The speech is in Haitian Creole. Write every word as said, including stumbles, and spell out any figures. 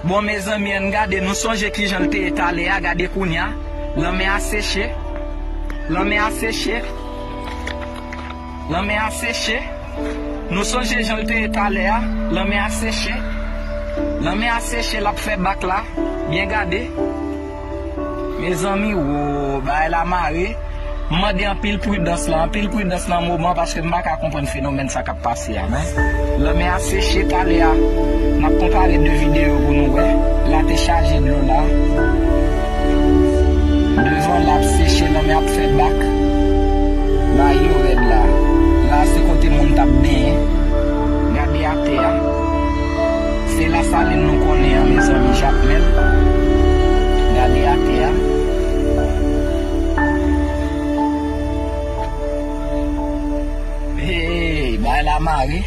Bon, mezanmi, ann gade, nou sonje kijan l te ye talè a, gade kounye a. Lanmè a seche. Lanmè a seche. Lanmè a seche. Nou sonje jan l te ye talè a. Lanmè a seche. Lanmè a seche, l ap fè bak la. Byen gade. Mezanmi, wo, bagay la mare. M mande anpil pridans lan, anpil pridans nan moman, paske m pa ka konprann fenomèn sa k ap pase a, men. Lanmè a seche talè a. N ap konpare de videyo pou nou wè. La te chaje dlo la. Devan l ap seche, lanmè ap fè bak. Bagay yo rèd la. La, se kote moun t ap benyen. Gade atè a. Se Lasalin nou konnen an, mezanmi, Jakmèl. Gade atè a. Hey, bagay la mare.